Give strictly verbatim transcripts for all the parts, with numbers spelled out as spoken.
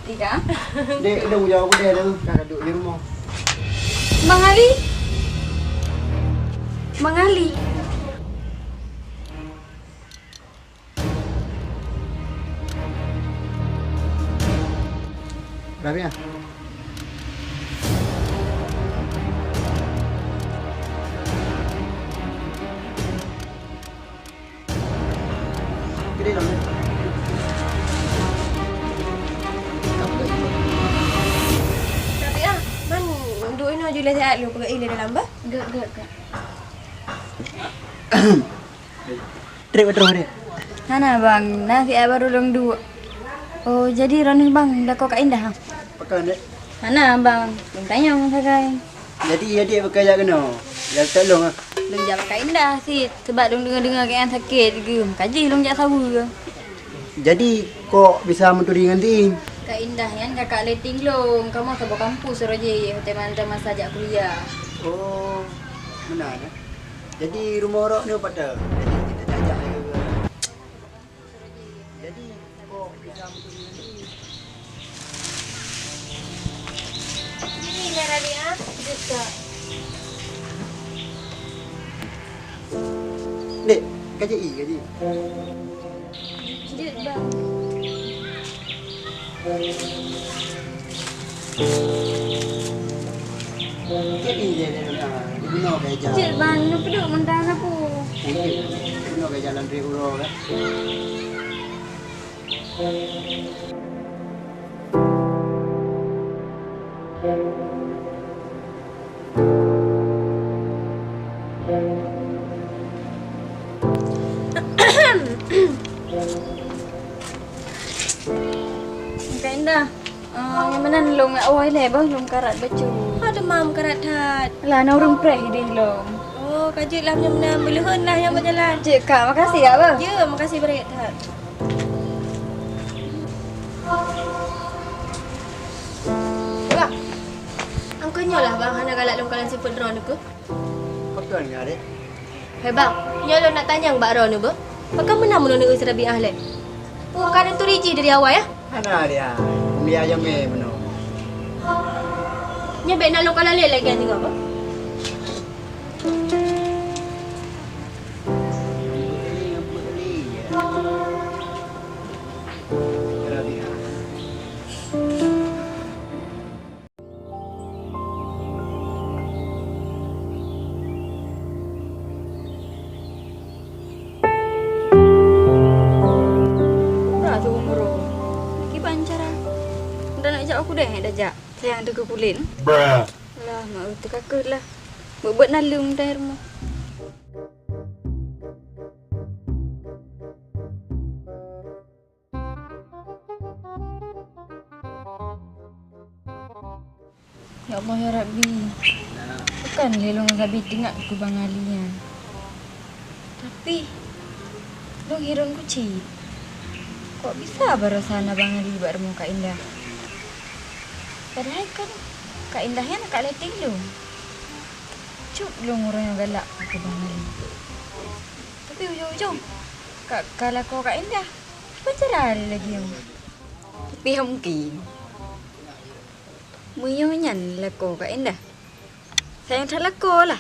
Tiga. Dek, dong jawab udah dah. Dah duduk di rumah. Bang Ali. Bang Ali. Rabiah. Tapi ah, man duek inoe ju lé siat lôn peugah ilée dalam bah. Gak, gak, gak. Trép beutôi deh. Hana bang, na siat baru lôn duek. Oh, jadi droeneuh bang, lakoe Kak Indah? Pakon dek? Hana bang, lôn tanyong sagai. Jadi adik beuka jak keunoe, jak tolong ah. Lôn jak bak Kak Indah cit, sebab lôn deungoe-deungoe kayang sakét geuh, maka jih lôn jak saweue. Jadi kok bisa meuturi ngon si? Kak Indah nyan kakak leteng lôn, kamoe saboh kampus roh jih, teuma masa jak kuliah. Oh, meunan eh. Jadi rumoh rok nyoe pat? Jadi kita jajak. Jadi kok bisa meuturi ngon si? Ini Naralia, Jessica. Dek, K J I, K J I. Jeuet, Bang. K J I, Bang. Jeuet, Bang. Neupeuduek mantong sapu. Jeuet, Bang. Neupeuduek jalan raya uroe, kan? Kak Indah, eh, nyoe meunan lôn awai lé boh, lôn karat bacut. Aduh, mam karat that. Lah, na ureueng preh ideh lôn. Oh, ka jeuet lah nyoe meunan, beuleuheun lah nyang beujalan. Jeuet ka, makasih ya, boh. Ya, makasih beureukat that. Bang, angkon nyoe lah bang, hana galak lôn kalon sifeuet droeneuh keuh. Pakon nyan deh? Hei bang, nyoe lôn nak tanyong bak droeneuh beuh. Pakon meunan meunurot Rabiah lé? Peue ka neuturi jih dari awai ah? Hana dia, mulia jamé meunoe. Nyoe bèk na lôn kalon lé lagèe nyoe beuh. Murah tu umur. Kiban cara. Dah nak jak aku deh, dah jak. Sayang tu ke kulit. Lah, mak tu kakut lah. Buat-buat nalung dah rumah. Ya Allah, ya Rabbi. Bukan lé lôn sabe teuingat keu Bang Ali nyan. Tapi, lôn hireuen kucit. Kok bisa baroesa na Bang Ali bak rumoh Kak Indah? Padahai kan Kak Indah nyan ka leteng lôn. Cut lôn uroe nyoe galak keu Bang Ali. Tapi ujong-ujong, ka, ka lakoe Kak Indah. Pacara lé lagèe nyoe. Tapi han mungken. Meunyoe nyan lakoe Kak Indah, sayang that lakoe lah.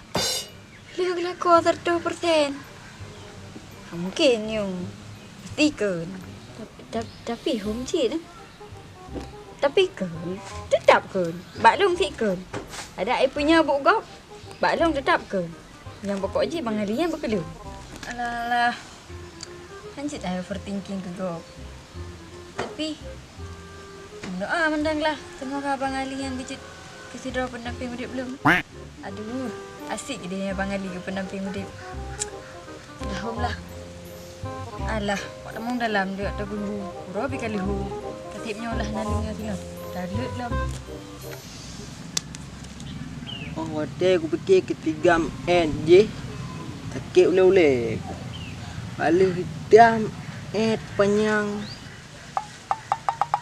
Lheueh lakoe seratus persen. Han mungken nyoe. Pasti kheun. Tap-, tap-, tapi hom cit eh. Tapi kheun, teutap kheun. Bak lôn cit kheun. Adak ai punya buk gob, bak lôn teutap kheun. Nyang pokok jih Bang Ali nyan beukeuleueng. Alah, alah. Han cit that overthinking keu gob. Tapi, meudoa mantong lah, seumoga Bang Ali nyan beujeuet keu sidroe peunampéng udép lôn. Aduh, asyik jih Bang Ali keu peunampéng udép. Lahom lah. Alah, wak tamong dalam deuk tagulu. Uroe pih ka leuho. Ka tiep nyoe lah naleueng nyoe singoh. Taleuet lom. Oh, watèe kupike keutigam èt jih, sakét ulèe-ulèe. Baleuh itam èt panyang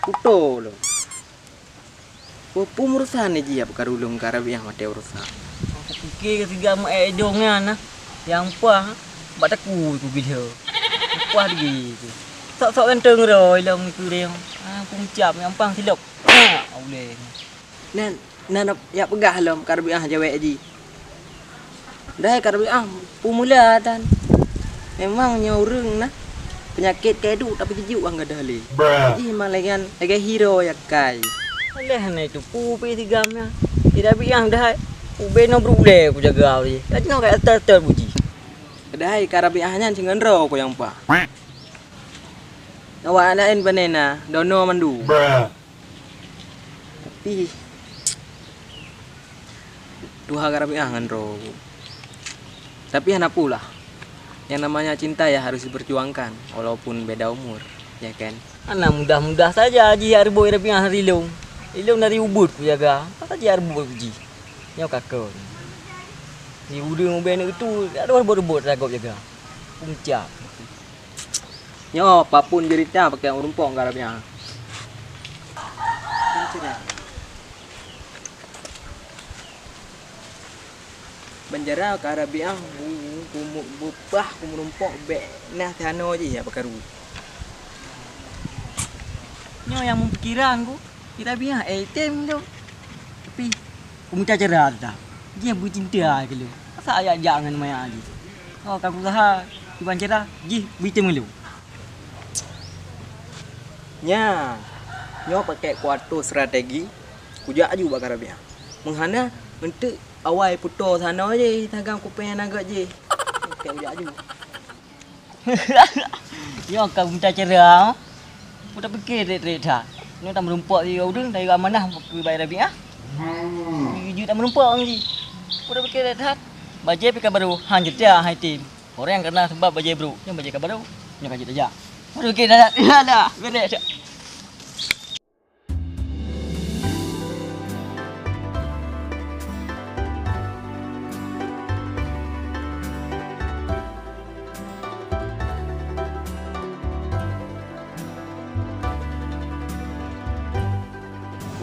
kuto lom. Peue-peue urosan jih ap ka rulung ka Rabiah watèe urosan. Kupike keutigam èt jong nyan na, nyang paih bak takue kubiet. Paih lagèe tu. Sok-sok ganteng roh ilong nikeue deh. Ah, aku meucam nyang pang silop. Ah, ulèe. Nan, nan yak peugah lom Karabiah jaweueb jih. Dai Karabiah peumula tan. Memang nyoe ureueng na peunyakét keu duek tapi jijok ngon gadoh lé. Jih memang lagèe, lagèe hiro yakai. Alah na itu pu pi sigam na. Karabiah dai. Ubé nyoe beurulèe kujaga jih. Ka jinoe ka atas-atas buji. Dai Karabiah nyan singon droe ku nyang pa. Awak laén panena, dono mandu. Tapi tuha Karabiah ngon droe. Tapi hana pulah. Yang namanya cinta ya harus diperjuangkan walaupun beda umur, ya kan? Hana mudah-mudah saja jih yak reubot Rabiah dari lôn. Ilôn dari ubit kujaga, masa jih yak reubot jih. Nyoe kakon. Di udeueng ubé neuk itu, adoh reubot-reubot ragôb jaga. Puncak. Nyoe apapun jeurita pakai ureueng pok Karabiah. Banjara Karabiah bu-, bu-, bu-, bupah kumeurumpok bèk na tanoh jih ya peukaru. Nyoe nyang meupikiran ku, Karabiah eh tem tu. Tapi kumita cara teutab. Jih beucinta keu lôn. Masa ayat jak ngon maya jih. Oh, ka kusaha kiban cara jih beutem ngon lôn. Nya, nyoe pakèk kuatur strategi, kujak aju bak Karabiah. Meuhana, eunteuk awai peutoe sanoe jih tagam kupèe nanggroe jih. Pakèk kujak aju. Nyoe ka geuta cara. Peue tapike trép-trép that. Nyoe tameurumpok sigoe ureueng, tayue amanah keu Bai Rabiah. Jeuet tameurumpok ngon jih. Peue tapike trép that. Bajèe pih ka barô, han jeuet han item. Orang nyang keunal sabab bajèe brôk, nyoe bajèe ka barô. Nyoe ka jeuet tajak. Peue tapike trép that. Alah, berek that.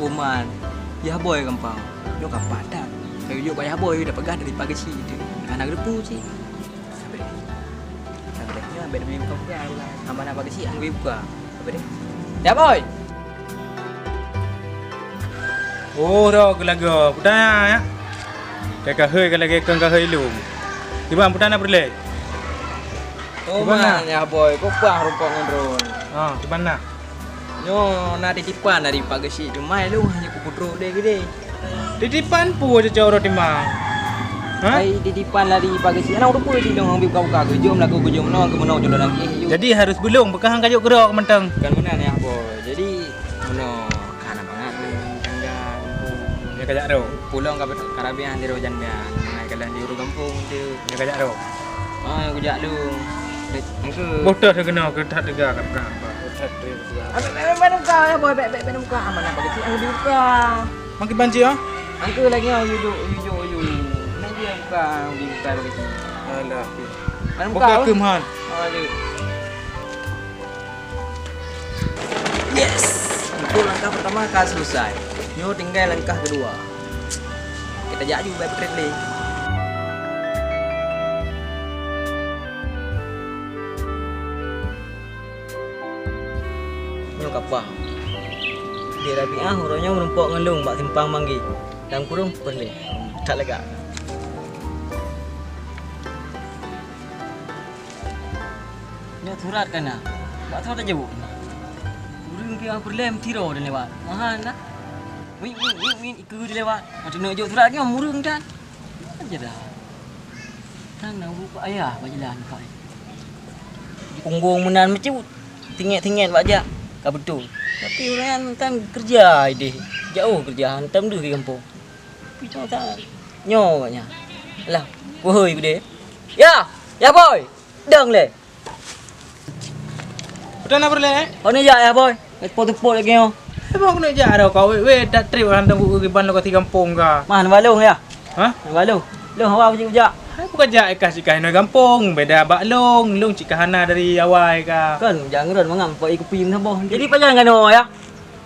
Oman, Yah Boy gampang. Nyoe ka padat. Kayue jok bak Yah Boy, dah peugah dari pagi cit. Hana geuteupeue cit. Sabe. Sabe. Nyoe ambek lebih buka-buka lah. Amanah pagi cit, hana geuteupeue buka. Sabe deh. Yah Boy! Oh, dah keulaga. Peue tanya, ya? Ka kahei ka lagèe kong kahei lôn. Kiban peue tanya peureulèe? Oh, kiban na? Man, Yah Boy, kok pah rumpok ngon droen. Ha, kiban na? Nyoe na titipan dari Pak Geuchik, cuma lôn hana kupeutrok deh geude. Titipan peue cocok uroe timang? Ha? Ai, titipan dari Pak Geuchik. Aneuk rupa jih lôn hana buka-buka, geujom lagu geujom meunoe, keu meunoe jom dalam jih. Jadi harus beulong, beukah han kajok keudroe mantong. Kan meunan, Yah Boy. Jadi, meunoe ka na mangat lé tangga. Nyoe kajak droe. Pulang ka Karabiah di Rojan Bian. Mangat kalon di ureueng gampông tu. Nyoe kajak droe. Ah, kujak lôn. Engke. Boh toh keunoe keu that teuga ka peugah. Boh toh teuga. Abéh, abéh, abéh, buka, ya, Boy, abéh, abéh, abéh, buka. Aman apa kecil, abéh, buka. Makin banci, ah? Engke lagi, oh, yuduk, yuduk, yuduk. Nak dia buka, dia buka lagi. Alah. Mana buka, buka oh? Keuman. Oh, dia. Yes! Untuk langkah pertama ka selesai. Nyoe tinggai langkah kedua. Kita jak aju bak trip lé. Nyoe ka paih. Dek Rabiah uroe nyoe meurumpok ngon lôn bak simpang Manggé. Lam kurung peureulèe. That lega. Nyoe surat ka na. Bak soe tajaweueb na? Ureueng pih nyang peureulèe meusidroe lewat. Mahan na. Wit, wit, wit, wit, ikeue lewat. Meuteuneuh jok surat nyoe ureueng tan. Aja dah. Tan na ureueng ayah bak jalan kai. Di punggong meunan meucut. Tingèt-tingèt bak jak. Ka beutôi. Tapi ureueng nyan kan keureuja idéh. Jauh keureuja, hantom deuh di gampông. Tapi nyoe tan. Nyoe agaknya. Alah, kuhôi geude. Ya, ya boy. Dong lé. Peue na peureulèe, eh? Kau ni jak ya, boy. Teupo-teupo lagèe nyoe. Eh, bang, keuneuk jak dah kau. Weh, weh, that trip orang tunggu kiban lokasi gampông ka. Mah, na balong ya? Hah? Na balong. Long hawa bujak-bujak. Hai, bukan jak ikas-ikas inoe gampông. Beda bak long. Long cit ka hana dari awai ka. Kan, jangan ron mangam, pok kupi meusaboh. Jadi pajan kano ya?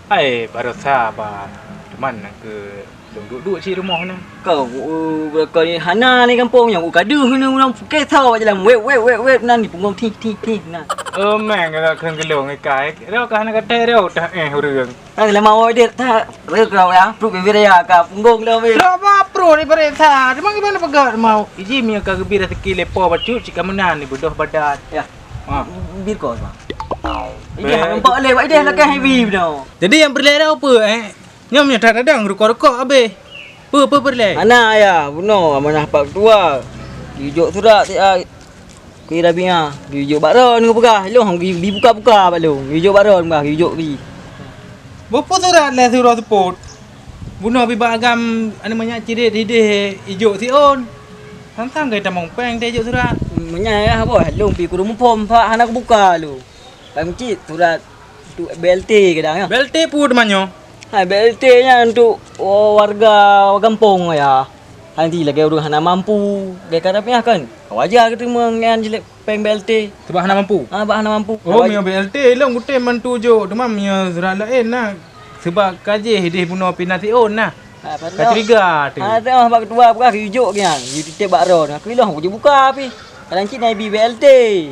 Hai, baru sabar. Cuman ke Duek-duek cit rumoh nyoe. Kau, uh, kau ni hana ni gampông nyoe, uh, ka deuh ni ureueng pukée tho bak jalan, wet, wet, wet, wet, nan ni punggong tih, tih, tih, nan. Oh, meng ka kheun geulong ikai. Ro ka hana katai ro, dah eh ureueng. Tak lama awak dia, tak, rek kau ya, perut bibir ya, ka punggong dah, weh. Ro ba perut di parit tha, di mana, di mana peugah mau? Iji mi ka geubri rezeki lepo bacut, cit ka meunan ni beudôh badan. Ya. Ha. Bir kau, Bang. Iji hana nampak lé, wak ideh lakah heavy dah. Jadi nyang peureulée dah apa, eh? Nyoe meunyoe that dadang rukok-rukok habéh. Peue, peue peureulée? Hana, ya, bunoe amanah Pak Ketua. Geujok surat siat keu Rabiah. Geujok bak droe nyoe peugah, lôn geuyue buka-buka bak lôn. Geujok bak droe peugah, geujok pi. Beupeue surat lé sidroe seupôt. Bunoe pih bak agam aneuk manyak ciret hideh ijok siôn. Sang-sang geutamong péng teuh ijok surat. Meunyan ya, boh, lôn pih kureueng muphom, Pak, hana kubuka lôn. Kan cit surat untuk B L T kadang, ya. B L T peue teuma nyoe? Ha, B L T nyan untuk, oh, warga gampông, ya. Hana lagée ureueng hana mampu, lagée ka Rabiah kan. Wajar geuteurimong nyan jilek péng B L T. Sebab hana mampu? Ha, sebab hana mampu. Oh, meunyoe B L T, lôn kutem bantu jok, teuma meunyoe surat laén na. Sebab ka jih ideh bunoe pih na siôn na. Ha, ka curiga tu. Ha, teuh bak ketua peugah geujok nyan, geutitép bak droe. Aku ilong aku buka pih. Kadang cit na ibi B L T.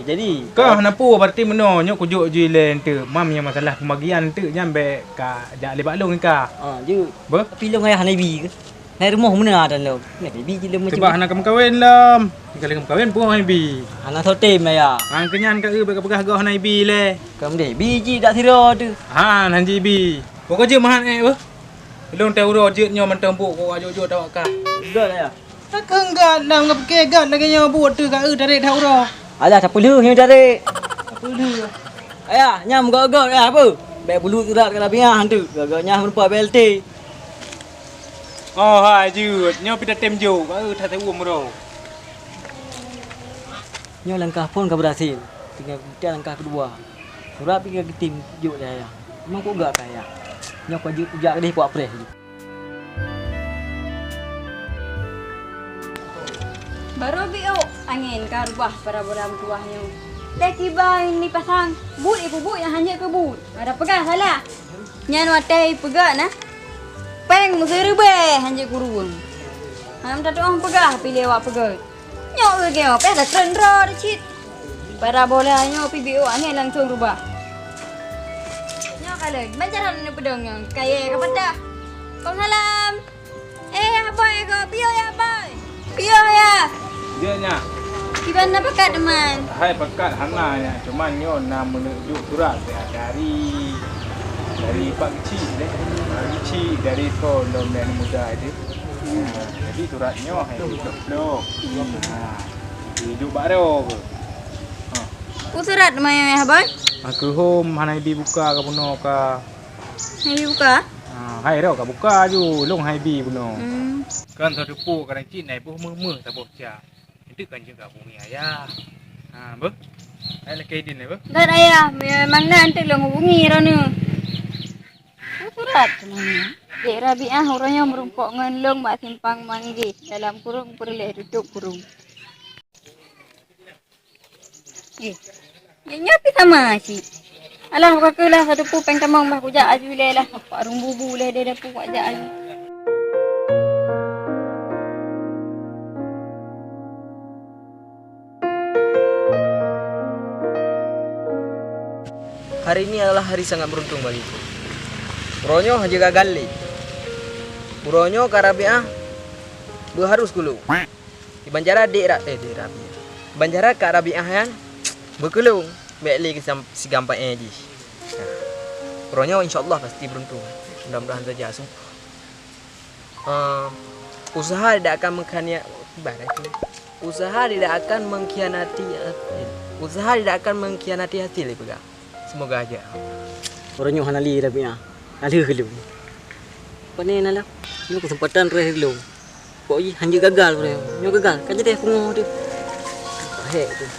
Jadi, ka hana peue, berarti meunoe nyoe kujok ju ilée enteuk. Mam nyang masalah pembagian enteuk nyan bék ka jak lé bak lôn ka. Ha, jeuet. Beuh? Tapi lôn ayah na ibi ke? Na rumoh meunan dan lôn. Na ibi jih lôn macam. Sebab hana ka meukawen lom. Ka lôn meukawen peue ibi. Hana sotem ayah. Hang keunyan ka eu bék ka peugah goh na ibi lé. Ka meude ibi jih dak sira tu. Ha, nan ji ibi. Pokok jeuet mahan eh beuh. Lôn teuh uroe jeuet nyoe mantong buet keu awak jok-jok tawak kah. Gét ayah. Takheun gét lam geupiké gét lagée nyoe buet teuh ka eu tarek that uroe. Alah, tapeulheueh nyoe tarek. Tapeulheueh. Ayah, nyan meugét-gét ayah peue? Bék bulut urat ka Rabiah hantu. Gét-gét nyan meureumpok B L T. Oh, hai jeuet. Nyoe pih tatem jok, ka eu that uroe. Nyoe langkah phon ka beurhasil. Tinggai geutanyoe langkah keudua. Surat pih ka geutem jok lé ayah. Memang kok gak kaya. Nyoe ka jeuet kujak keudeh puak preh. Barô biôk angén ka rubah parabola meutuwah nyoe. Lé kiban ni pasang, buet ipubuet nyang hana keubuet. Ada peugah salah. Nyan watée ipeugah na. Péng meuseuribée hana kureueng. Hana tatu'oh peugah piléh awak peugah. Nyoe lagée nyoe pih ada tren droe cit. Parabola nyoe pih biôk angén langsong rubah. Nyoe ka lheueh, ban cara neupeudong nyoe, kayée ka patah. Waalaikumsalam. Eh, ya boy, ko piôh ya boy. Piôh ya. Dia nya. Kiban na pakat teman. Hai pakat hana nya, cuman nyoe na meununjuk surat ya dari dari Pak Kecil deh. Pak Kecil dari ko lom dan muda itu. Jadi surat nyoe hai dipelok-pelok. Ha. Dijuk bak reo ke? Ha. Ku surat maya meh boy? Aku hom hana dibuka ka bunoe ka. Hana dibuka? Ha, hai reo ka buka ju, long hai bi bunoe. Hmm. Kan satu pu kadang cit nai boh meuh-meuh saboh ca. Itu kan juga bunyi ayah. Ha, beuh? Hai lakée idin beuh? Dah ayah, memang na antuk long hubungi rona. Surat semuanya. Dek Rabiah uroe nyoe meurumpok ngon lôn bak simpang Manggis dalam kurung peureulée tutup kurung. Eh, nyoe pih sama cit. Alah, ka keuh lah satu pu péng tamong bah kujak aju ilée lah. Pak rung bubu lé deh dapu kujak aju. Hari ini adalah hari sangat beruntung bagiku. Uroe nyoe hana gagal lé. Uroe nyoe Kak Rabiah beuharus keu lôn. Kiban cara dek Ra-, eh, dek Rabiah. Kiban cara Kak Rabiah nyan beukeulong, bék lé geusam-, sigampang eh jih. Nah, uroe nyoe insya Allah pasti beruntung. Mudah-mudahan saja, sumpah. Ehm, usaha tidak akan mengkhania-, ibarat tu, usaha tidak akan mengkhianati hasil. Usaha tidak akan mengkhianati hasil, ipeugah. Semoga aja. Uroe nyoe hana lé Rabiah. Ka lheueh lom. Pane na lom. Nyoe keuseumpatan terakhir lom. Pok jih hanjeuet gagal uroe nyoe. Nyoe gagal, ka jadeh pungoh teuh. Hék teuh.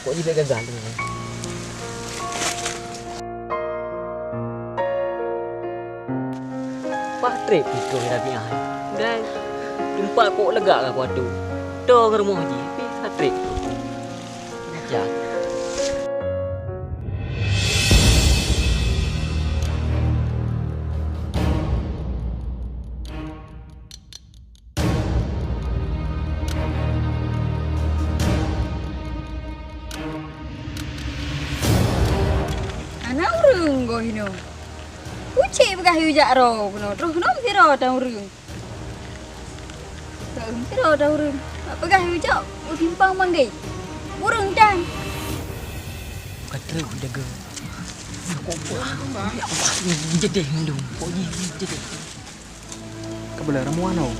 Pok jih bék gagal teuh. Pah trép pih troh Rabiah. Dan teumpat kok lega ka kuatu. Toe ngon rumoh jih pih ka trép. Jat. Inoe. Ucit peugah yue jak droe keunoe, troh keunoe meusidroe tan ureueng. Troh meusidroe tan ureueng. Bak peugah yue jak, u simpang Manggé. Ureueng tan. Ka troh jaga. Kok buah, buah, buah, jedeh mandum. Kok jih jedeh. Ka beulah ramuan, oh.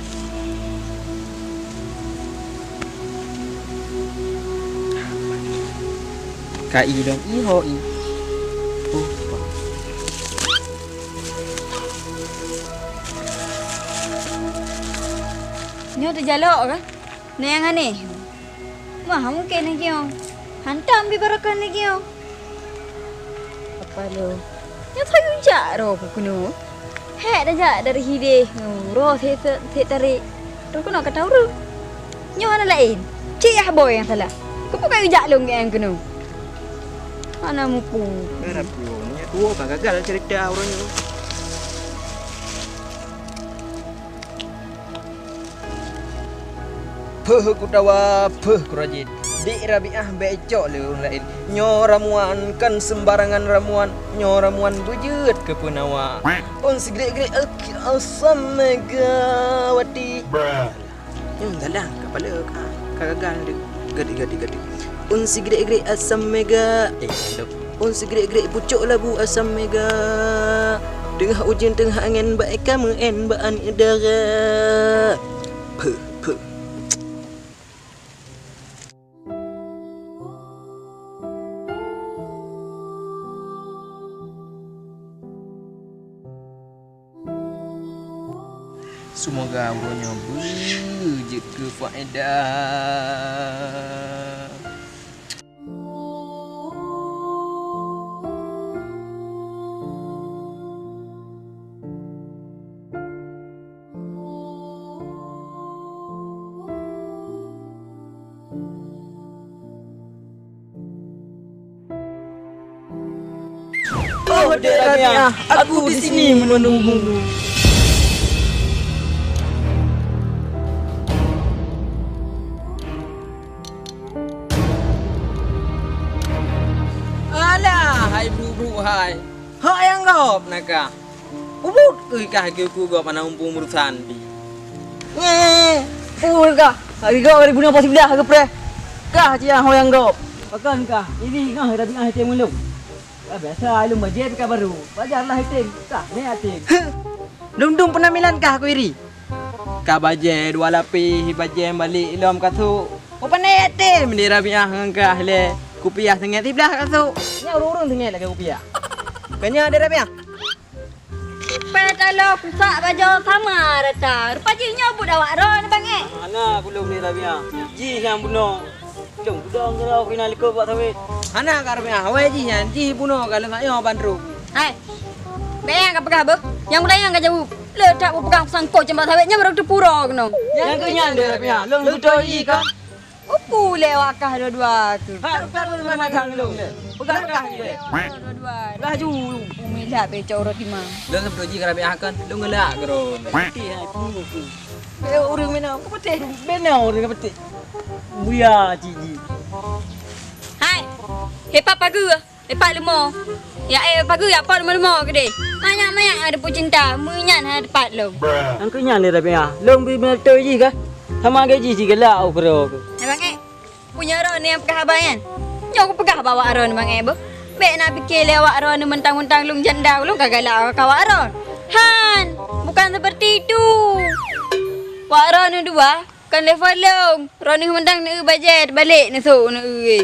Ka i dong i ho i. Oh, nyoe teujalok kah? Nyan aneh. Wah, mungken lagèe nyoe. Hantom di barokan lagèe nyoe. Apa lôn? Nyang sayue jak droe keunoe. Hék tajak dari hideh nyoe, roh sét-sét tarék. Droe keunoe ka tawreueng. Nyoe hana laén. Cit yah boh nyang salah. Keupeue kayue jak lôn ngon keunoe? Hana mupu. Nyan tuwo ka gagal cerita ureueng nyoe. Peuh kutawa, peuh kurajin. Dik Rabiah bèk cok lé ureueng laén. Nyoe ramuan kon seumbarangan ramuan. Nyoe ramuan beujeuet keu peunawa. Ôn sigrek-grek, eh, asam mega wati. Nyoe dalam kapala ka, ka gagal deuh. Gadi, gadi, gadi. Ôn sigrek-grek asam mega. Eh, aduh. Ôn sigrek-grek pucok labu asam mega. Teungoh ujeuen teungoh angén bak ka meu'en bak aneuk dara. Peuh, peuh. Seumoga uroe nyoe beujeuet keu faedah. Oh, Dek Rabiah, aku di sini menunggumu. Alah, hai bruk-bruk hai. Hak nyang gob na kah. Ubit keuh kah geukue gob hana muphom urosan pih. Nyeh, peue kah? Hari gob hari bunoe poh siblaih geupreh. Kah cia ho nyang gob. Pakon kah? Ini ngah Rabiah item ulôn. Ka biasa ulôn bajèe pih ka barô. Bajarlah item, kah nèk item. Heh. Dum-dum peunampilan kah ku iri. Ka bajèe dua lapéh, bajèe balek lom kasôk. Peue pané item di Rabiah ngon kah lé kupiah teungoh siblaih kasôk. Nyan ureueng-ureueng teungoh lagèe kupiah. Keu nyan di Rabiah. Pèh taloe kusak bajoe sama rata. Rupa jih nyoe buet awak droe ni bang eh. Hana kulôn di Rabiah. Jih nyang bunoe. Lôn peudong keudroe keunan likot bak sawét. Hana ka Rabiah, awai jih nyan, jih bunoe ka lôn nyoe bandum. Hai. Bèk nyang ka peugah beuh. Nyang meudayang ka jaweueb. Le that beupeugah peusangkot cit bak sawét nyan baru teupura keunoe. Nyang keu nyan deh Rabiah, lôn beutôi jih ka. Uku lé wakah dua-dua tu. Ha, bukan mana thang lôn. Peugah kah jih. Dua-dua. Laju. Umi lah becok urut lima. Lôn sampai jih ka Rabiah kan. Lôn ngelak keudroe. Putih hai punguh tu. Eh, ureueng meunan, keupeuteh. Beuna ureueng keupeuteh. Buya ciji. Hai, hepat pageue, hepat leumo. Ya eh pageue ya pot leumo-leumo keudeh. Manyak-manyak ada peucinta, meunyan hana tepat lom. Nyang keu nyan lé Rabiah, lôn bri meutôi jih kah? Sama lagèe jih jigalak u keudroe keuh. Hai bang eh, Punya droeneuh nyang peugah haba nyan. Nyoe kupeugah bak awak droeneuh mangat beuh. Bèk na pike lé awak droeneuh meuntang-meuntang lôn janda ulôn ka galak keu awak droeneuh. Han, bukan seperti itu. Awak droeneuh dua kan level lôn. Droeneuh meuntang neu bajèe balek neusok neu.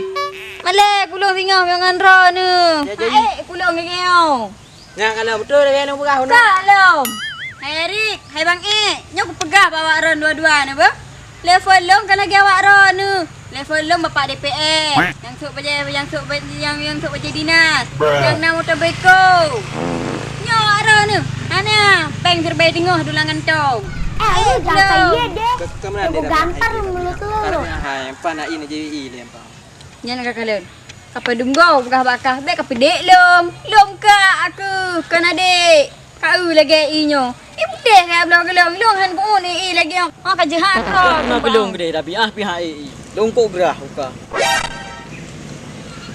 Malèe kulôn singoh ngon droeneuh. Ya, jadi. Aek kulôn ngeungeue. Nyan ka lom beutôi lagèe nyang peugah unoe. Ka lom. Hai Erik, hai Bang Ek, nyoe kupeugah bak awak droeneuh dua-dua nyoe beuh. Level lôn ka lagèe awak droeneuh. Level lôn bapak D P R. Nyang sôk bajèe, nyang sôk ba-, nyang, nyang sôk bajèe dinas. Nyang na moto beko. Nyoe awak droeneuh. Hana, péng siribèe teungoh dulang kantong. Eh, eh, jangan deh. Ka, ka meunan deh, gampar mulut lu. Karena hai, empan nak ini J W I lé empan. Nyan ka kalon. Ka padum goe peugah bak kah, bèk ka peudek lôn. Lôn ka aku, kon adek. Ka eu lagèe i nyoe. I putéh ka bloe geulong, lôn han kuun i, i lagèe nyoe. Ha ka jeuhat ka. Na geulong geude, tapi ah pihak i, i. Lôn kok grah uka.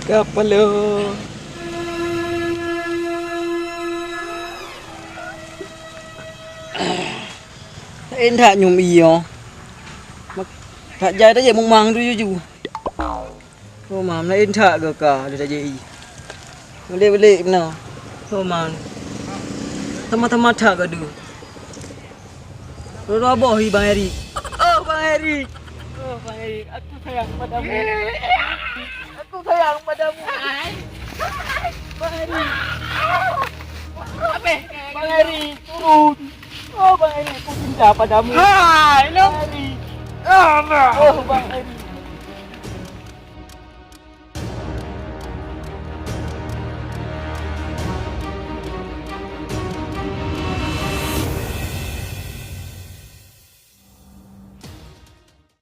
Ka paloe. Laén that nyoe ie. Mak-, that jai tajak mumang tu juju. Oh, mam, laén that geuh ka lheueh tajak ie. Beulek-beulek meunan. Oh, mam. Teuma-teuma that geuh deuh. Dua-dua boh hi Bang Eri. Oh, Bang Eri. Oh, Bang Eri, aku sayang padamu. Aku sayang padamu. Bang Eri. Bang Eri, turun. Oh, Bang Eri, aku cinta padamu. Hai, Bang Eri. Oh, Bang Eri.